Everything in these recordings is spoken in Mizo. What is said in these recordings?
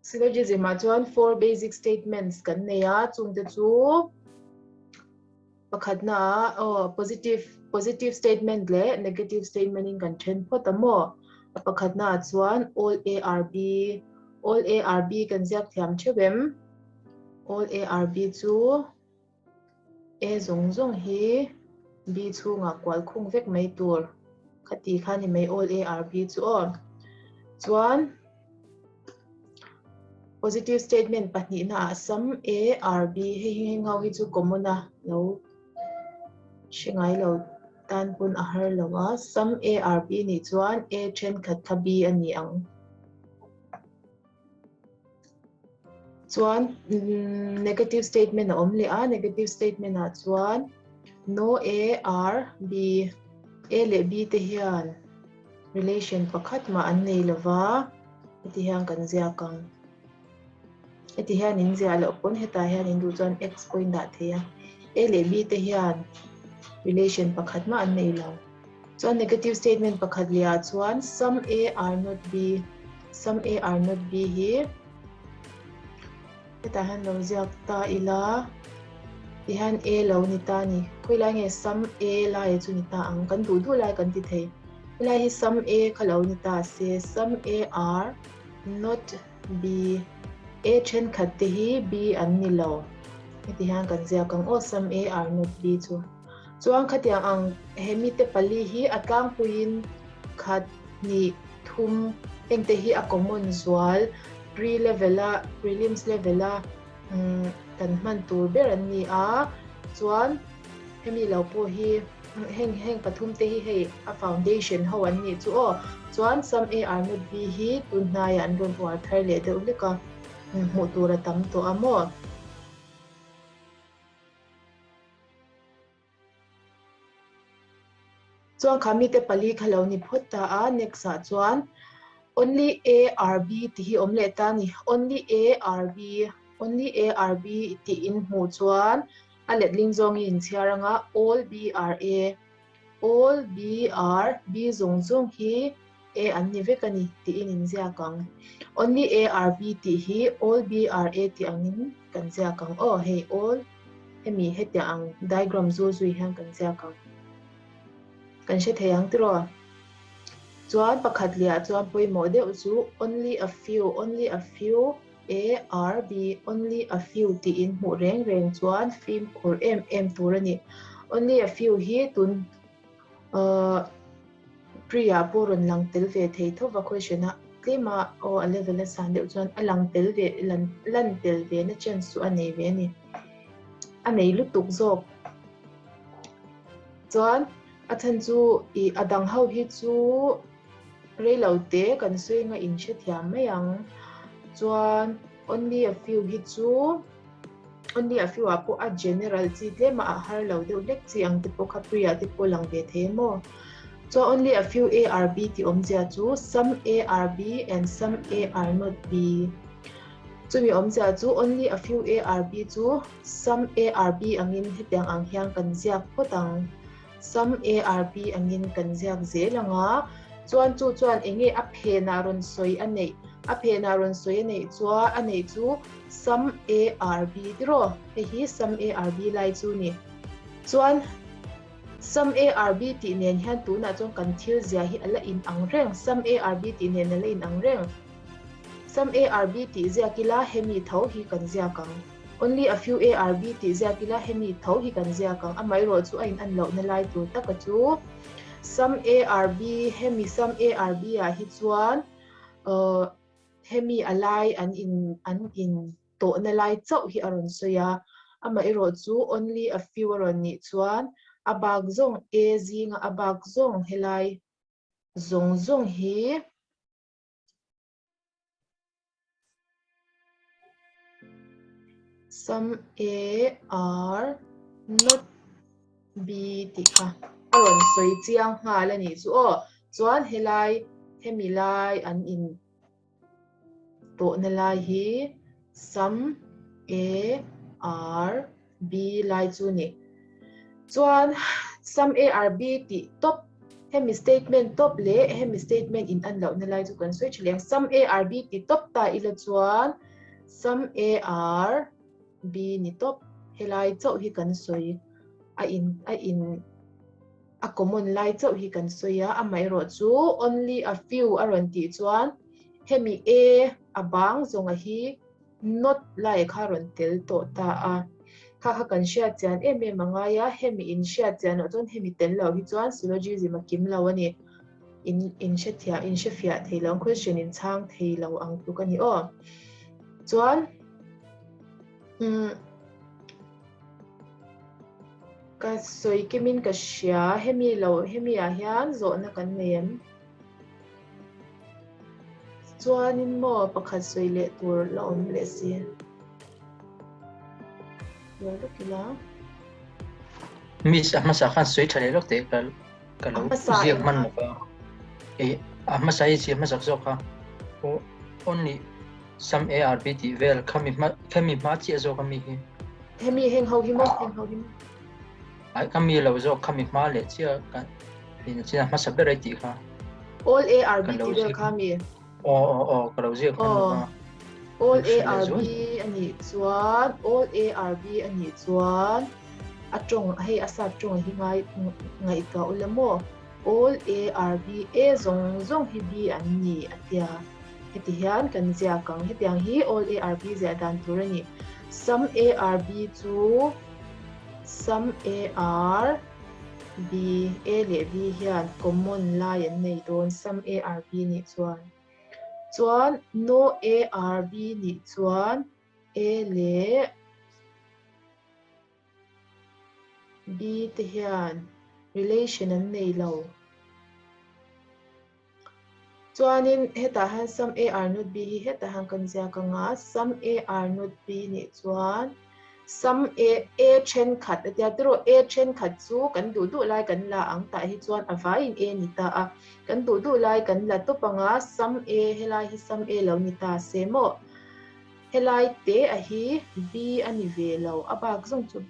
Syllogism-ah chuan four basic statements kan nei a, chungte chu pakhatnaah aw positive positive statement leh negative statement in kan then phawt a maw? A pakhatnaah chuan all A are B, all A are B kan ziak thiam theuh em? All A are B chu A zawng zawng hi B chhungah kual khung vek mai tur khati kha ni mai all A are B chu aw. Chuan positive statement pahnihna ah some A are B hei hi heng ho hi chu common a lo hre ngai lo tan pawn a har lo a some A are B nih chuan A thenkhat kha B a ni ang. Chuan negative statement a awm leh a, negative statement ah chuan no A are B, A leh B te hian relation pakhat mah an nei lova, heti hian kan ziak ang. Heti hian in ziah loh pawn hetah hian in duh chuan X pawh in dah thei a, A leh B te hian relation pakhat mah an nei lo. Chuan negative statement pakhat leh ah chuan some A are not B, some A are not B hi hetah hian lo ziak ta ila tihian A lo ni ta a ni. Khawilai nge some A lai chu ni ta ang, kan duh duh lai kan ti thei. Helai hi some A kha lo ni ta se, some A are not B, A thenkhat te hi B an ni lo. Heti hian kan ziak ang aw some A are not B chu. Chuan khatiang ang he mite pali hi a tlangpuiin khat, hnih, thum hengte hi a common zual pre level a prelims level a kan hman tur ber an ni a, chuan hemi lo pawh hi heng heng pathum te hi hei a foundation ho an nih chu aw, chuan some A are not B hi tun hnaiah an rawn uar thar leh deuh hlek a, hmuh tur a tam tawh a maw? Chuan kha mite pali kha lo ni phawt ta a, next ah chuan only A are B tih hi awm leh ta a ni. Only A are B, only A are B tih in hmuh chuan a letling zawng hi inchhiar anga all B are A, all B are B zawng zawng hi A an ni vek a ni tiin in ziak ang. Only A are B tih hi all B are A tih angin kan ziak ang aw, hei all hemi hetiang ang diagram zul zui hian kan ziak ang. Kan hre thei ang tiraw? Chuan pakhat leh ah chuan pawimawh deuh chu only a few, only a few A are B, only a few tiin hmuh reng reng chuan fimkhur em em tur a ni. Only a few hi tun ahh Priya pawh rawn lang tel ve thei tho va question a, tlema aw a level a san deuh chuan a lang tel ve lan lan tel ve na chance chu a nei ve a ni. A nei lutuk zawk. Chuan a chhan chu ih a dang ho hi chu reilo te kan sawi anga in hrethiam mai ang. Chuan only a few hi chu Only a few ah pawh a general chi tlem a a har lo deuh hlek chi ang te pawh kha pre ah te pawh lang ve thei em aw. Chuan only a few A are B tih awmzia chu some A are B and some A are not B. Chumi awmzia chu only a few A are B chu some A are B angin hetiang ang hian kan ziak phawt ang. Some A are B angin kan ziak zel ang a, chuan chu chuan enge a phenah rawn sawi a neih, a phenah rawn sawi a neih chuan a neih chu Some A are B tiraw? Hei hi some A are B lai chu ni. Chuan some A are B tih nen hian tunah chuan kan thil zia hi a la in ang reng. Some A are B tih nen a la in ang reng. Some A are B tih ziak ila hemi tho hi kan ziak ang. Only a few A are B tih ziak ila hemi tho hi kan ziak ang. Amaherawh chu a in an lohna lai tur taka chu some A are B hemi some A are B ah hi chuan uh Hemi a lai an in an in tawhna lai chauh hi a rawn sawi a, amaherawh chu only a few a rawn nih chuan a bak zawng A zinga a bak zawng helai zawng zawng hi some A are not B tih kha a rawn sawi chiang nghal a nih chu aw. Chuan helai hemi lai an in tawhna lai hi some A are B lai chu ni. Chuan some A are B tih tawp. Hemi statement tawp leh hemi statement in an lohna lai chu kan sawi tha leh ang. Some A are B ti tawp ta ila chuan some A are B ni tawp. Helai chauh hi kan sawi a in a in a common lai chauh hi kan sawi a, amaherawh chu only a few a rawn tih chuan hemi A a bang zawnga hi not lai kha rawn tel tawh ta a. Kha kha kan hriat chian em em a ngai a, hemi in hriat chian loh chuan hemi tel lo hi chuan syllogism a kim lo a ni. In in hrethiah in hrefiah thei lo ang, question in chhang thei lo ang tluk a ni aw. Chuan umm ka sawi kimin ka hria, hemi lo hemi ah hian zawhna kan nei em? Chuanin maw pakhat sawi leh tur la awm leh si. Rual lawk ila. Miss a hmasa khan sawi tha leh lawk teh ka ka lo ziak hman lawk a. E a hmasa hi ziak hmasak zawk kha. Only some ARB tih vel khami hma khami hma chiah zawk ami hi. Hemi heng ho hi maw heng ho hi maw. Ai khami lo zawk khami hma leh chiah kan in china hmasa ber ai tih kha. All ARB tih vel kha mi. Aw aw aw ka lo ziak hman lova. All ARB anih chuan all ARB anih chuan a tawng hei a sap tawng hi ngai ngaihtuah ula maw all ARB A zawng zawng hi B an ni a tia heti hian kan ziak ang hetiang hi all ARB ziah dan tur a ni some ARB chu Some A are B, A leh B hian common lai an nei dawn, some A are B nih chuan. Chuan no A are B nih chuan A leh B te hian relation an nei lo. Chuanin hetah hian some A are not B hi hetah hian kan ziak ang a, some A are not B nih chuan some A A thenkhat a tia tiraw A thenkhat chu kan duh duh lai kan la ang tah hi chuan a vaiin A ni ta a, kan duh duh lai kan la tawp ang a, some A helai hi some A lo ni ta se maw helai te a hi B a ni ve lo a bak zawng chu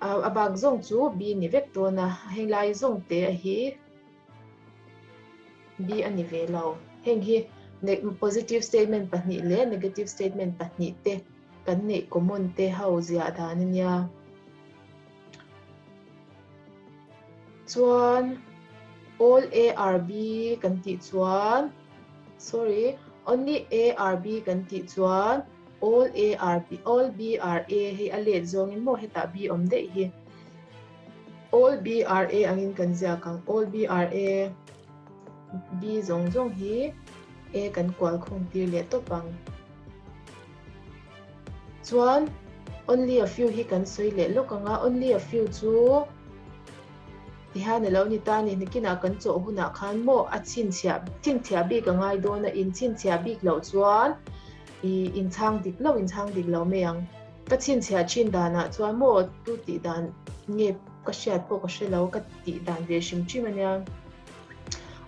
a bak zawng chu B ni vek dawn a, helai zawng te a hi. B a ni ve lo. Heng hi positive statement pahnih leh negative statement pahnih te kan neih common te ho ziah dan a nia. Chuan all A are B kan tih chuan sorry only A are B kan tih chuan all A are B all B are A hei a let zawngin maw hetah B awm daih hi. All BRA angin kan ziak ang. All BRA B zawng zawng hi A kan kual khung tir leh tawp ang. Chuan only a few hi kan sawi leh lawk ang a. Only a few chu tihian a lo ni ta a ni. Nakinah kan chawh hunah khan maw a chhinchhiah chhinchhiah bik a ngai dawn a. Inchhinchhiah bik loh chuan i inchhang dik lo inchhang dik lo mai ang. Ka chhinchhiah thin danah chuan maw tu tih dan nge ka hriat pawh ka hre lo, ka tih dan ve hrim hrim a nia.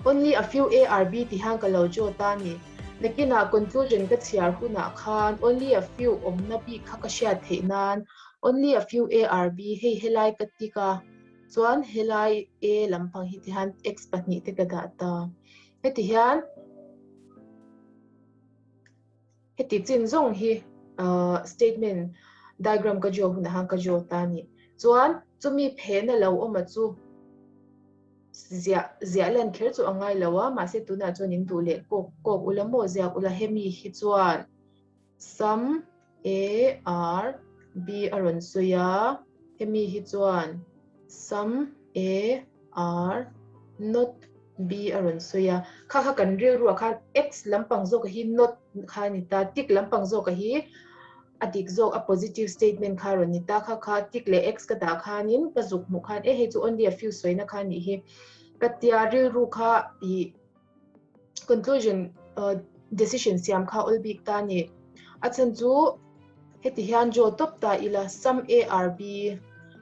Only a few ARB ti hian ka lo draw ta a ni. Nakinah conclusion ka chhiar hunah khan only a few awmna bik kha ka hriat theih nan only a few ARB hei helai ka tick a, chuan helai A lampang hi ti hian X pahnih te ka dah ta. Heti hian. Heti chin zawng hi statement diagram ka draw hunah khan ka draw ta a ni. Chuan chumi phena lo awma chu ziah ziah lan kher chu a ngai lo a, mahse tunah chuan in duh leh kawk kawk ula maw ziak ula hemi hi chuan some A R B a rawn sawi a, hemi hi chuan some A R not B a rawn sawi a, kha kha kan rilruah khan X lampang zawka hi not kha a ni ta, tick lampang zawka hi a dik zawk a positive statement kha a rawn ni ta, kha kha tick leh X ka dah khanin ka zuk hmuh khan e hei chu only a few sawina kha a nih hi ka tia rilru kha ih conclusion decision siam kha awl bik ta a ni. A chhan chu heti hian draw tawp ta ila some A are B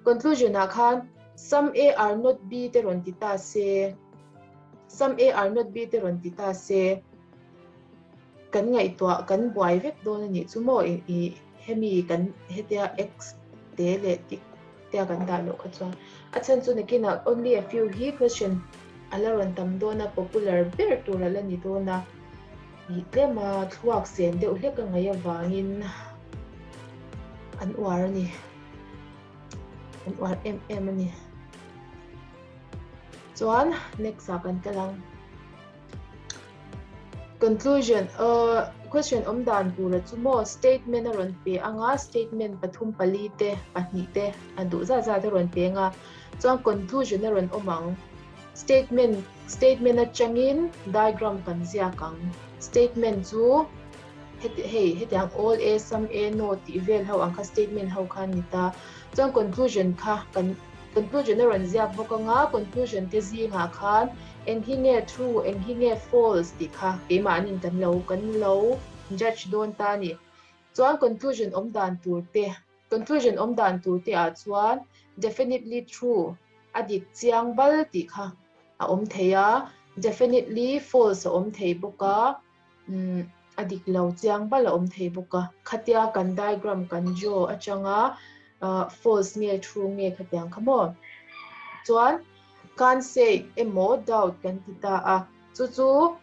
conclusion ah khan some A are not B te rawn ti ta se some A are not B te rawn ti ta se kan ngaihtuah kan buai vek dawn a nih chu maw ih hemi kan hetia x te leh tik tia kan dah loh kha chuan a chhan chu nakinah only a few hi question. a la rawn tam dawn a, popular ber tur a la ni dawn a, ih tlema thluak sen deuh hlek a ngaih avangin an uar a ni, an uar em em a ni. Chuan next ah kan kal ang. Conclusion, uh, question awm dan tura chu maw statement a rawn pe anga statement pathum pali te pahnih te a duh zat zat a rawn pe anga chuan conclusion a rawn awm ang. Statement statement atangin diagram kan ziak ang. Statement chu heti hei hetiang all a some a no tih vel ho ang kha statement ho kha a ni ta. Chuan conclusion kha kan conclusion a rawn ziak bawk anga conclusion te zingah khan Eng hi nge true, eng hi nge false tih kha keimahnin kan lo kan lo judge dawn ta a ni. Chuan conclusion awm dan tur te, conclusion awm dan tur te ah chuan definitely true a dik chiang bal tih kha a awm thei a, definitely false a awm thei bawk a, umm a dik lo chiang bal a awm thei bawk a. Khatia kan diagram kan draw atanga false nge true nge khatiang kha maw? Chuan Kan say emaw doubt kan ti ta a, chu chu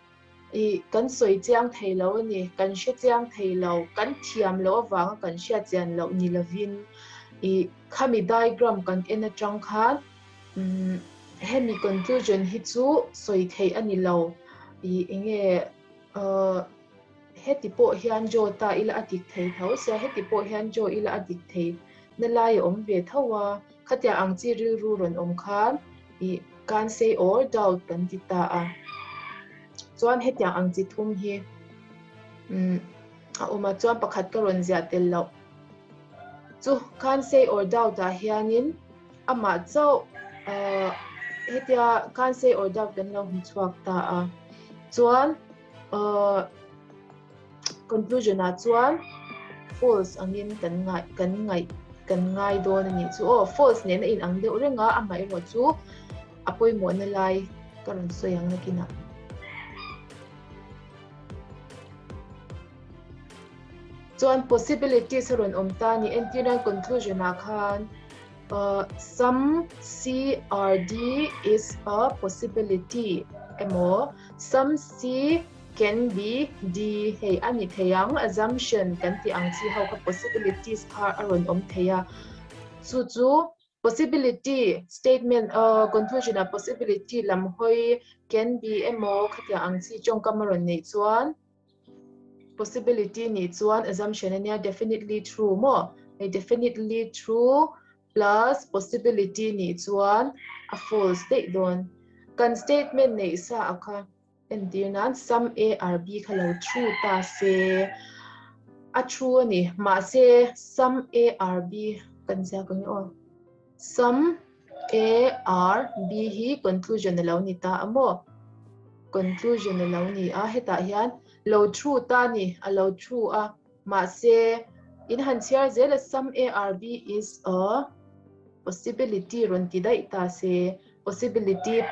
i kan sawi chiang thei lo a ni, kan hre chiang thei lo, kan thiam loh avanga kan hriat chian loh ni lovin i khami diagram kan en atang khan umm hemi conclusion hi chu sawi theih a ni lo i enge uh heti pawh hian draw ta ila a dik thei tho sia, heti pawh hian draw ila a dik thei na lai a awm ve tho a. Khatiang ang chi rilru rawn awm khan i can't say or doubt kan ti ta a. Chuan hetiang ang chi thum hi umm a awm a, chuan pakhat ka rawn ziah tel loh chu can't say or doubt ah hianin amah chauh ahh hetia can't say or doubt kan lo hmu chhuak ta a. Chuan ahh Conclusion ah chuan false angin kan ngai kan ngaih kan ngai dawn a nih chu aw. False nena in ang deuh reng a, amaherawh chu a pawimawhna lai ka rawn sawi ang nakinah. Chuan possibilities a rawn awm ta a ni. Entirna conclusion ah khan some CRD is a possibility emaw some C Can be D hei a ni thei ang, assumption kan tih ang chi ho kha possibilities kha a rawn awm thei a. Chu chu possibility statement conclusion ah possibility lam hawi can be emaw khatiang ang chi tawngkam a rawn neih chuan possibility nih chuan assumption ania definitely true maw? Hei definitely true plus possibility nih chuan a false daih dawn. Kan statement neih sa a kha. Entir nan Sum ARB kha lo true ta se, a true a ni. Mahse Sum ARB kan ziak ang e aw. Sum ARB hi conclusion a lo ni ta a maw? Conclusion a lo ni a, hetah hian lo true ta a ni, a lo true a. Mahse in han chhiar zel a Sum ARB is a possibility rawn ti daih ta se, Possibility,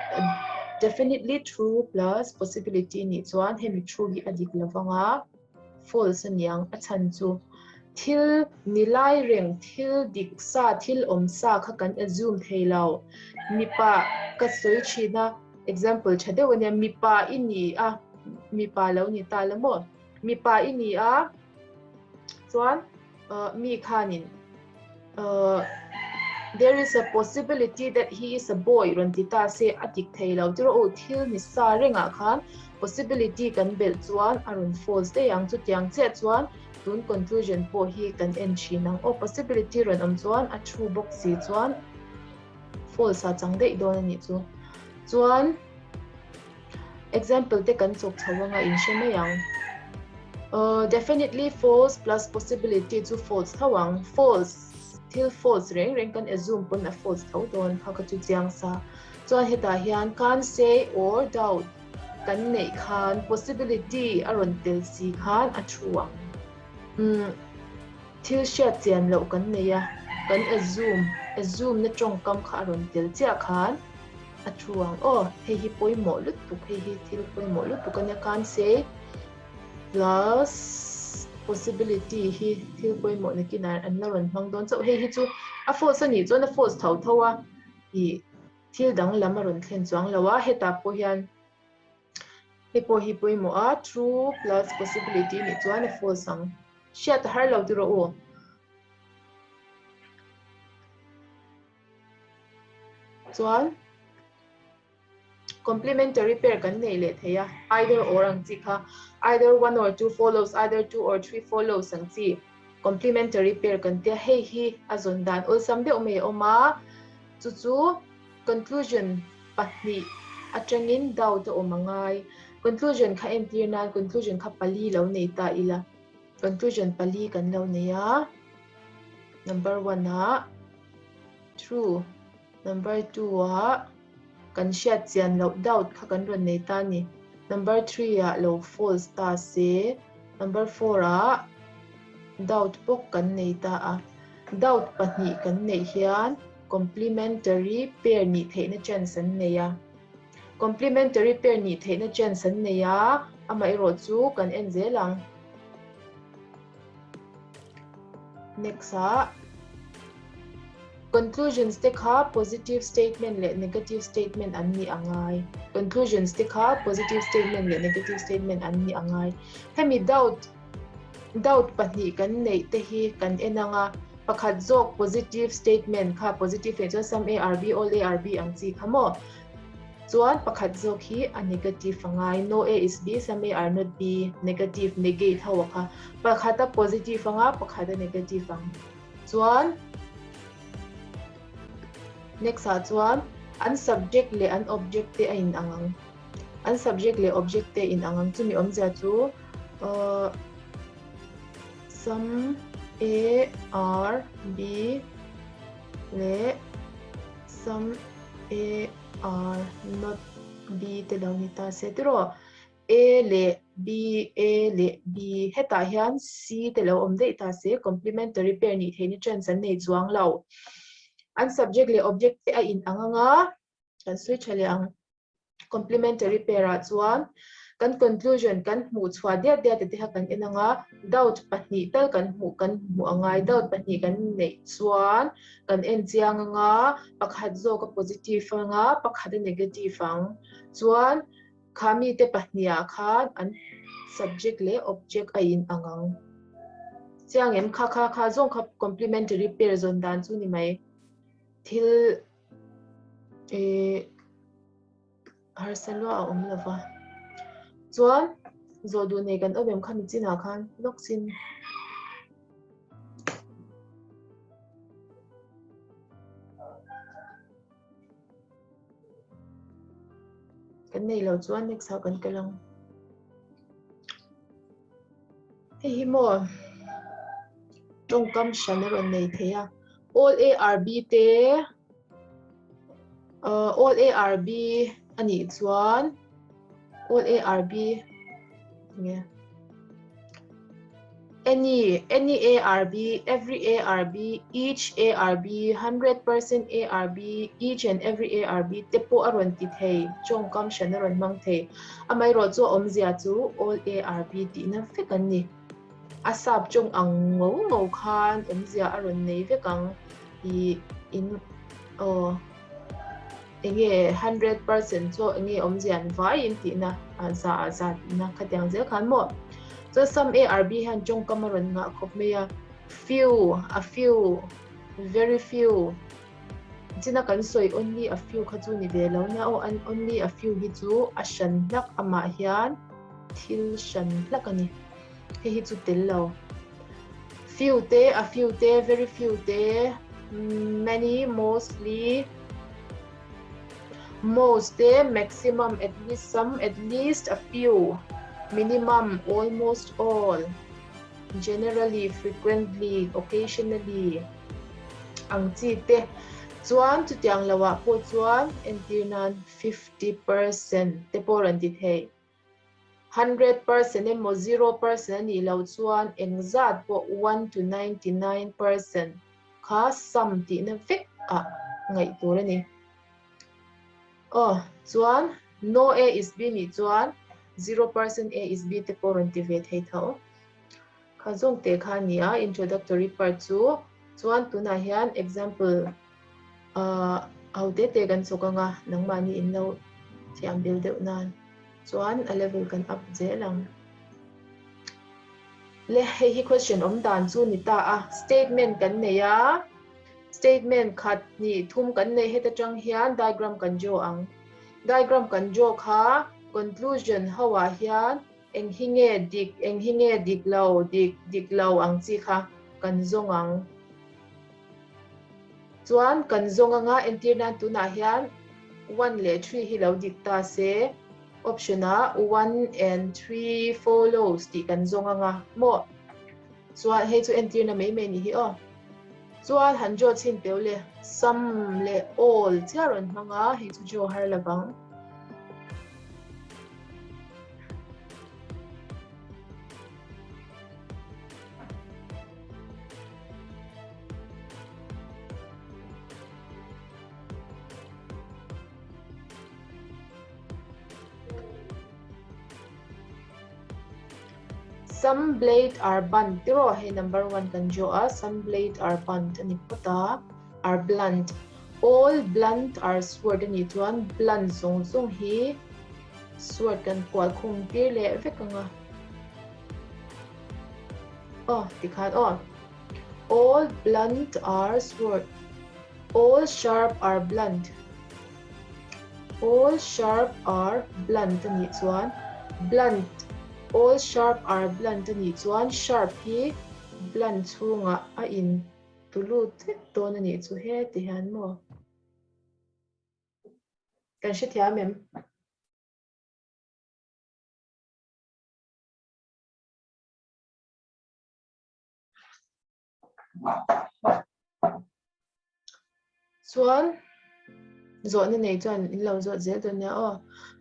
Definitely true plus possibility nih chuan hemi true hi a dik lo vang a, false a niang. A chhan chu thil ni lai reng, thil dik sa, thil awm sa kha kan assume thei lo. Mipa ka sawi thin a, example tha deuh a nia, mipa i ni a, mipa lo ni ta la maw? Mipa i ni a, chuan mi khanin there is a possibility that he is a boy rawn ti ta se a dik thei lo tiraw aw thil ni sa rengah khan possibility kan belh chuan a rawn false daih ang chutiang chiah chuan tun conclusion pawh hi kan en thin ang aw possibility rawn awm chuan a true bawk si chuan false a chang daih dawn a nih chu chuan Example te kan chawk chho anga in hre mai ang. Definitely false plus possibility chu false tho ang. False, thil false reng reng kan assume pawn a false tho dawn kha ka chu chiang sa. Chuan hetah hian can't say or doubt kan neih khan possibility a rawn tel si khan a true ang. Umm thil hriat chian loh kan nei a, kan assume, assume na tawngkam kha a rawn tel chiah khan A thu ang aw, hei hi pawimawh lutuk, hei hi thil pawimawh lutuk a nia khan se plus possibility hi thil pawimawh nakinah an la rawn hmang dawn chauh, hei hi chu a false a nih chuan a false tho tho a, ih Thil danglam a rawn thlen chuang lo a, hetah pawh hian hei pawh hi pawimawh a, true plus possibility nih chuan a false ang. Hriat a har lo ti rawh u. Chuan complementary pair kan nei leh thei a, either or ang chi kha, either one or two follows, either two or three follows ang chi complementary pair kan tia, hei hi a zawn dan awlsam deuh mai a awm a, chu chu conclusion pahnih atangin doubt a awm a ngai. Conclusion kha entir nan conclusion kha pali lo nei ta ila, conclusion pali kan lo nei a, number one ah true, number 2 ah kan hriat chian loh doubt kha kan rawn nei ta a ni. Number 3 ah lo false ta se, number 4 ah doubt bawk kan nei ta a. Doubt pahnih kan neih hian complementary pair nih theihna chance an nei a. Complementary pair nih theihna chance an nei a, amaherawh chu kan en zel ang. Next ah conclusions te kha positive statement leh negative statement an ni a ngai. Conclusions te kha positive statement leh negative statement an ni a ngai. Hemi doubt doubt pahnih kan neih te hi kan en anga pakhat zawk positive statement kha positive leh chuan some A are B all A are B ang chi kha maw. Chuan pakhat zawk hi a negative a ngai, no A is B, some A are not B, negative, negate ho a kha. Pakhat a positive anga, pakhat a negative ang. Chuan next ah chuan an subject leh an object te a in ang ang. An subject leh object te in ang ang. Chumi awmzia chu uh, some A are B leh some A are not B te lo ni ta se tiraw? A leh B, A leh B hetah hian C te lo awm daih ta se complementary pair nih theihna chance an nei chuang lo. An subject leh object te a in ang anga kan sawi tha leh ang. Complementary pair ah chuan kan conclusion kan hmuh chhuah diat diat te kha kan en anga doubt pahnih tal kan hmuh kan hmuh angai doubt pahnih kan neih chuan kan en chiang anga pakhat zawk a positive anga pakhat a negative ang chuan kha mi te pahnih ah khan an subject leh object a in ang ang chiang em kha kha kha zawng kha complementary pair zawn dan chu ni mai thil eh harsa lua a awm lova chuan zawh duh nei kan awm em kha mi chinah khan lawk chin kan nei lo chuan next ah kan kal ang hei hi maw tawngkam hran a rawn nei thei a all ARB te all ARB a nih chuan all ARB nge any any ARB every ARB each ARB 100% ARB each and every ARB te pawh a rawn ti thei tawngkam hran a rawn hmang thei amaherawh chu a awmzia chu all ARB tihna vek an ni a sap tawng ang ngo ngo khan awmzia a rawn nei vek ang i in aw enge 100% chu enge awmzia an vaiin tihna a za a za tihna khatiang zel khan maw chuan some ARB hian tawngkam a rawn ngah khawp mai a few a few very few china kan sawi only a few kha chu ni ve lo nia aw an only a few hi chu a hran hlak amah hian thil hran hlak a ni hei hi chu tel lo few te a few te very few te many mostly most te maximum at least some at least a few minimum almost all generally frequently occasionally ang chi te chuan chutiang lo ah pawh chuan entir nan 50% te pawh rawn ti thei 100% emaw 0% a nih loh chuan engzat pawh 1 to 99% kha sum tihna vek ah ngaih tur a ni. Aw, chuan no A is B nih chuan 0% A is B te pawh rawn ti ve thei tho. Kha zawng te kha a ni a introductory part chu. Chuan tunah hian example ah. Ho te te kan chawk anga nangmahni in lo thiam bil deuh nan chuan a level kan up zel ang. Le hei hi question awm dan chu ni ta a, statement kan nei a, statement khat hnih thum kan nei heta tang hian diagram kan draw ang. Diagram kan draw kha conclusion ho ah hian eng hi nge dik, eng hi nge dik lo, dik, dik lo ang chi kha kan zawng ang. Chuan kan zawng anga entir nan tunah hian one leh three hi lo dik ta se option ah one and three follows tih kan zawng anga maw chuan hei chu entirna mai mai ni hi aw chuan han draw chhin teu le some leh all chiah rawn hmang a hei chu draw har lovang. Some blade are blunt tiraw hei number one kan draw a some blade are blunt a ni phawt a are blunt all blunt are sword a nih chuan blunt zawng zawng hi sword kan kual khum tir leh vek ang a. Aw tikhan aw all blunt are sword all sharp are blunt all sharp are blunt a nih chuan blunt all sharp are blunt a nih chuan sharp hi blunt chhungah a in tu lut vek dawn a nih chu heti hian maw kan hrethiam em? Chuan zawhna nei chuan in lo zawt zel dawn nia aw.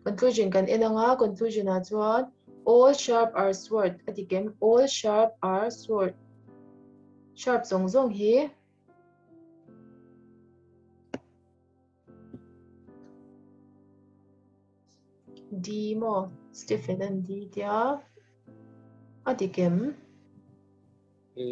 Conclusion kan en anga conclusion ah chuan all sharp are sword a ti kem all sharp are sword sharp zawng zawng hi D maw Stephen an D tia a dik em? A.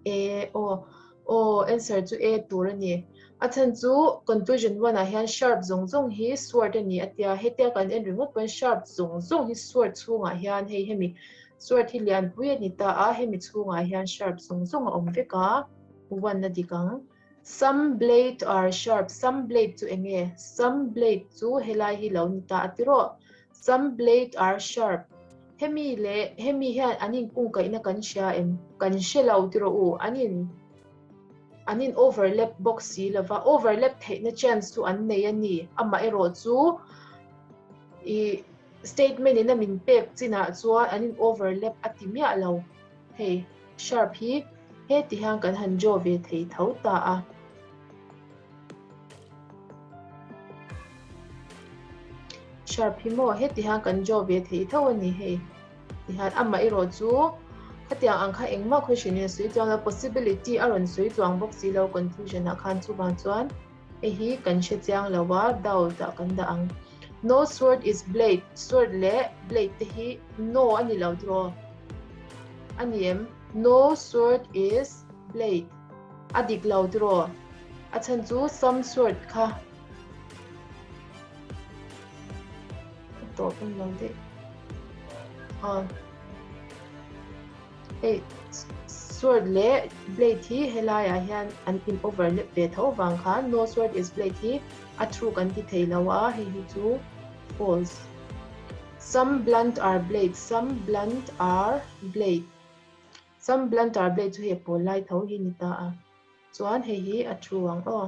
A aw aw answer chu A tur a ni. A chhan chu conclusion 1 ah hian sharp zawng zawng hi sword a ni a tia hetia kan en ringawt pawn sharp zawng zawng hi sword chhungah hian hei hemi sword hi lianpui a ni ta a hemi chhungah hian sharp zawng zawng a awm vek a 1 a dik ang. Some blade are sharp, some blade chu eng nge? Some blade chu helai hi lo ni ta a ti rawh. Some blade are sharp. Hemi leh hemi hian an inkungkaihna kan hria em? Kan hre lo ti rawh u. An in an in overlap bawk si lova, overlap theihna chance chu an nei a ni. Amaherawh chu i statement in a min pek chinah chuan an in overlap a ti miah lo. Hei sharp hi heti hian kan han draw ve thei tho ta a. Sharp hi maw heti hian kan draw ve thei tho a ni hei. Tihian amah erawh chu khatiang ang kha engmah question in a sawi chuang lo possibility a rawn sawi chuang bawk si lo conclusion ah khan chuvang chuan hei hi kan hre chiang lo a doubt ah kan dah ang. No sword is blade, sword leh blade te hi no a ni lo tiraw? A ni em? No sword is blade a dik lo tiraw? A chhan chu some sword kha a tawp a ni lo daih. Aw hei sword leh blade hi helaiah hian an in overlap ve tho vang khan no sword is blade hi a true kan ti thei lo a hei hi chu false. Some blunt are blade, some blunt are blade, some blunt are blade chu hei pawl lai tho hi ni ta a chuan hei hi a true ang aw.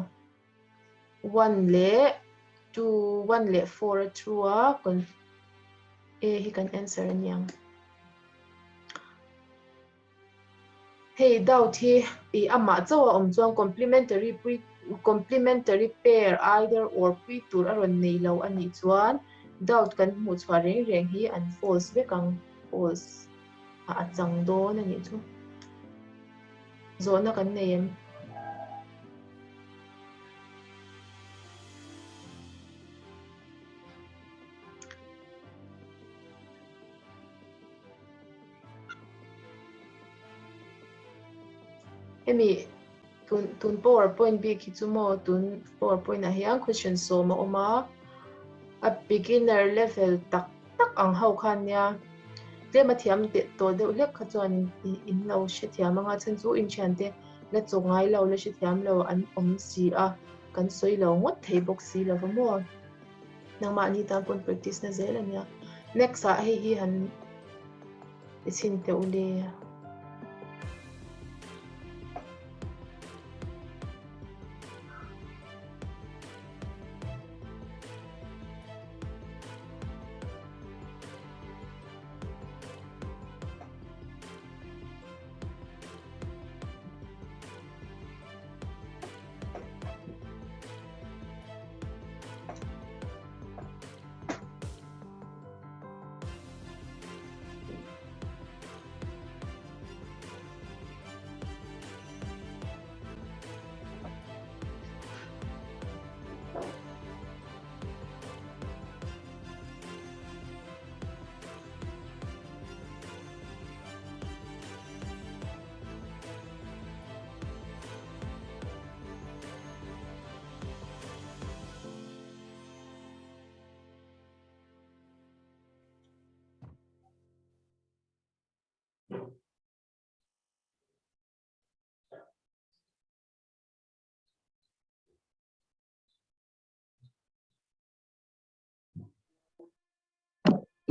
One leh two, one leh four a true a con A hi kan answer a niang. Hei doubt hi i amah chauh a awm chuan complementary pui complementary pair either or pui tur a rawn nei lo a nih chuan doubt kan hmuh chhuah reng reng hi an false vek ang false ah a chang dawn a nih chu. Zawhna kan nei em? Hemi Tun tun powerpoint bik hi chu maw tun powerpoint ah hian question sawm a awm a, a beginner level tak tak ang ho khan nia tlem a thiam teh tawh deuh hlek kha chuan in in lo hrethiam anga chhan chu inthiante la chaw ngai lo la hrethiam lo an awm si a kan sawi lo ngawt thei bawk si lo va maw nangmahni tan pawn practice na zel a nia next ah hei hi han I chhin teh u le.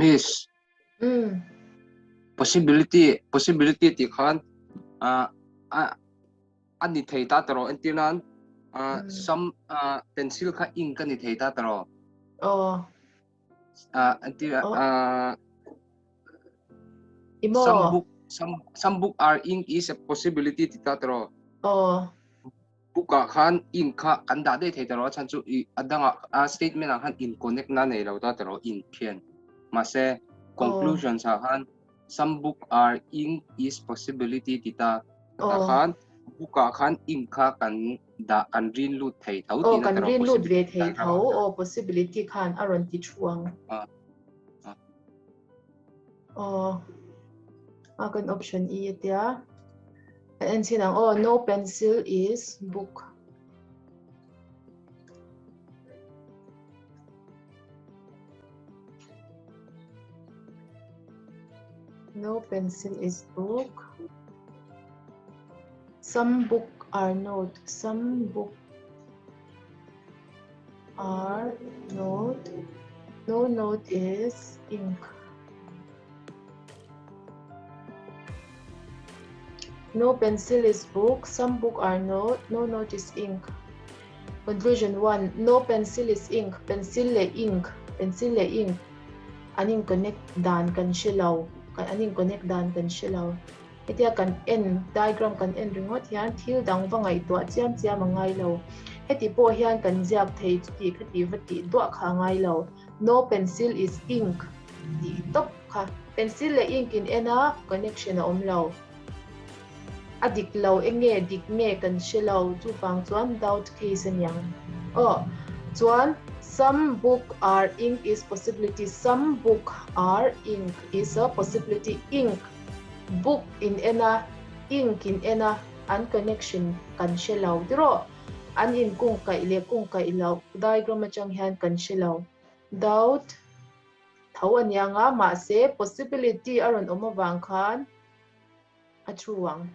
Miss. Mm. Possibility, possibility ti khan uh, a ani thei ta taro entir nan uh, mm. some uh, pencil kha ink ani thei ta taro. Oh. Uh, entir uh, some book some some book are ink is a possibility ti ta taro. Oh. Book ah khan ink kha kan dah daih thei taro a chhan chu i a dangah a statement ah khan in connect na nei lo ta taro ink khian mahse conclusions ah khan some book are ink is possibility ti ta ta khan book ah khan ink kha kan dah kan rin lut thei tho tihna taro kan rin lut ve thei tho aw possibility khan a rawn ti thu ang aw a kan option e atia Kan en chin ang aw, no pencil is book. No pencil is book. Some book are note. Some book are note. No note is ink. No pencil is book, some book are note, no note is ink. Conclusion 1. No pencil is ink, pencil leh ink, pencil leh ink an in connect dan kan hre lo, an in connect dan kan hre lo. Hetia kan en diagram kan en ringawt hian thil dang va ngaihtuah chiam chiam a ngai lo. Heti pawh hian kan ziak thei chuti khati va tih duah kha a ngai lo. No pencil is ink tih tawp kha. Pencil leh ink in en a, connection a awm lo. A dik lo enge dik nge kan hre lo, chuvang chuan doubt case a niang. Aw, chuan some book are ink is possibility, some book are ink is a possibility, ink book in en a, ink in en a, an connection kan hre lo tiraw? An inkungkaih leh kungkaih loh diagram atang hian kan hre lo. Doubt tho a nia nga, mahse possibility a rawn awm avang khan a true ang.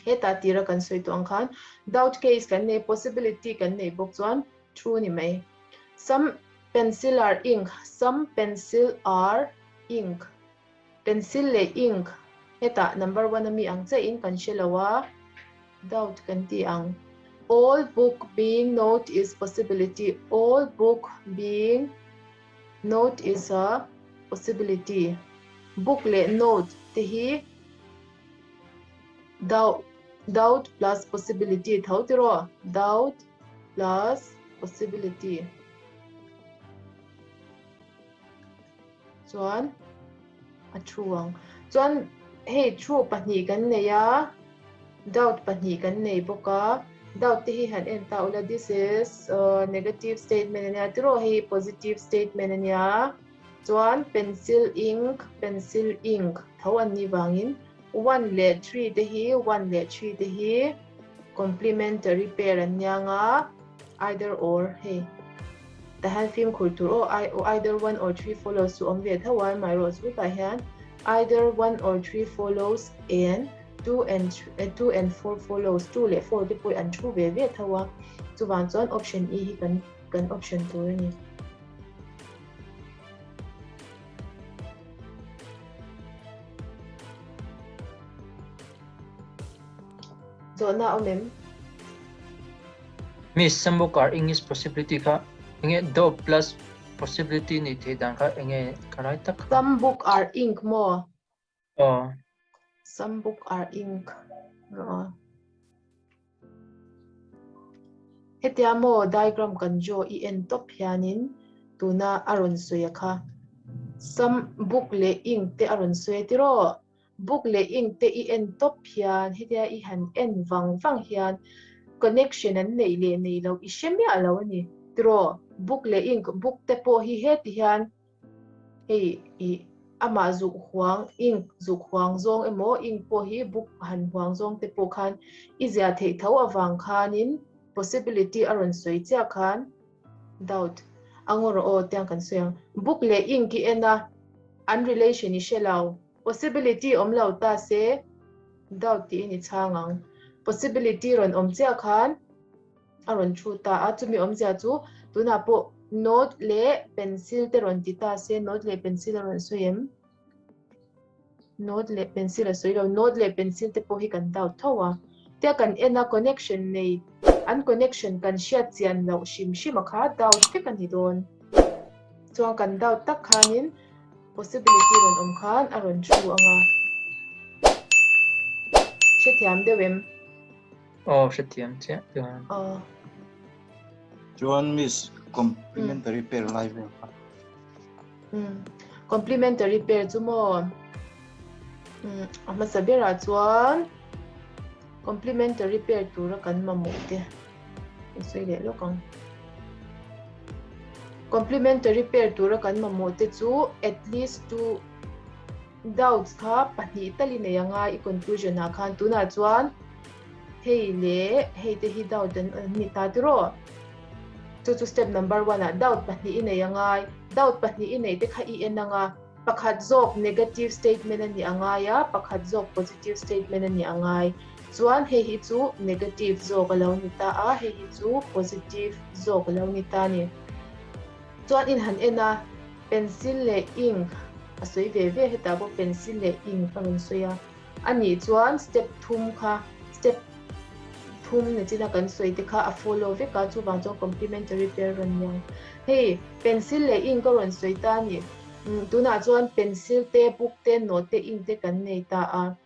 Hetah tira kan sawi tawh ang khan doubt case kan nei, possibility kan nei bawk chuan true ni mai. Some pencil are ink, some pencil are ink. Pencil leh ink hetah number one ami ang chiahin kan hre lo a, doubt kan ti ang. All book being note is possibility, all book being note is a possibility. Book leh note te hi doubt, doubt plus possibility tho tiraw, doubt plus possibility. Chuan a thu ang. Chuan hei thu pahnih kan nei a, doubt pahnih kan nei bawk a. Doubt te hi han en ta ula, this is negative statement ania tiraw hei positive statement ania. Chuan pencil ink, pencil ink tho an nih vangin 1 leh 3 te hi 1 leh 3 te hi. Complementary pair an nia nga, either or hei tah hian fimkhur tur aw, either one or three follows chu awm ve tho a, amaherawhchu tah hian either one or three follows and two and two and four follows, two leh four te pawh an thu ve ve tho a, chuvang chuan option E hi kan kan option tur a ni. Zawhna awm em? Miss, Sambokar English possibility kha enge do plus possibility ni thei dan kha enge ka rai tak kha? Some book are ink maw? Aw. Some book are ink rawh a. Hetia maw diagram kan draw i en tawp hianin tuna a rawn sawi a kha. Some book leh ink te a rawn sawi a tiraw? Book leh ink te i en tawp hian hetia i han en vang vang hian connection an neih leh nei loh i hre miah lo a ni. Tiraw? Book leh ink, book te pawh hi heti hian hei i amah zuk huang, ink zuk huang zawng emaw ink pawh hi book han huang zawng te pawh khan i ziah theih tho avang khanin possibility a rawn sawi chiah khan Doubt. A ngaw rawh aw tiang kan sawi ang. Book leh ink i en a, an relation i hre lo. Possibility awm lo ta se, doubt tiin i chhang ang. Possibility rawn awm chiah khan a rawn thu ta a, chumi awmzia chu tunah pawh note leh pencil te rawn ti ta se, note leh pencil a rawn sawi em? Note leh pencil a sawi lo, note leh pencil te pawh hi kan doubt tho a. Tia kan en a connection nei, an connection kan hriat chian loh hrim hrim a kha doubt vek a ni dawn. Chuan kan doubt tak khanin possibility rawn awm khan a rawn thu ang a. Hrethiam deuh em? Aw, hrethiam chiah chuan. Aw. Chuan miss complementary pair lai vel kha. Complementary pair chu maw? A hmasa berah chuan complementary pair tura kan mamawh te kan sawi leh lawk ang. Complementary pair tura kan mamawh te chu at least two doubts kha pahnih tal i nei anga i conclusion ah khan tunah chuan hei leh hei te hi doubt an ni ta tiraw? Chu chu step number one ah doubt pahnih i nei angai. Doubt pahnih i neih te kha i en anga pakhat zawk negative statement a ni angai a, pakhat zawk positive statement a ni angai. Chuan hei hi chu negative zawk a lo ni ta a, hei hi chu positive zawk a lo ni ta a ni. Chuan in han en a, pencil leh ink a sawi ve ve hetah pawh pencil leh ink a rawn sawi a. A nih chuan step thum kha step thum ni china kan sawi te kha a follow vek a, chuvang chuan complementary pair rawn ni ang. Hei pencil leh ink a rawn sawi ta a ni. Tunah chuan pencil te, book te, note te, ink te kan nei ta a.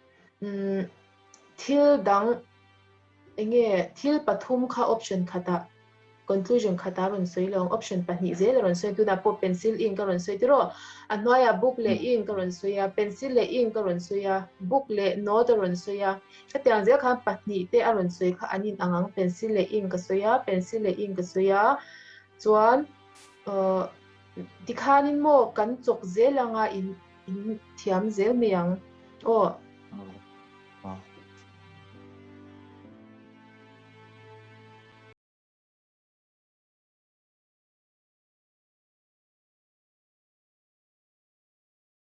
Thil dang Enge thil pathum kha option khatah conclusion khatah a rawn sawi lo ang, option pahnih zel a rawn sawi tunah pawh pencil ink a rawn sawi tiraw? A hnuaiah book leh ink a rawn sawi a, pencil leh ink a rawn sawi a, book leh note a rawn sawi a, hetiang zel khan pahnih te a rawn sawi kha an in ang ang, pencil leh ink a sawi a, pencil leh ink a sawi a, chuan uh tikhanin maw kan chawk zel anga in in thiam zel mai ang aw.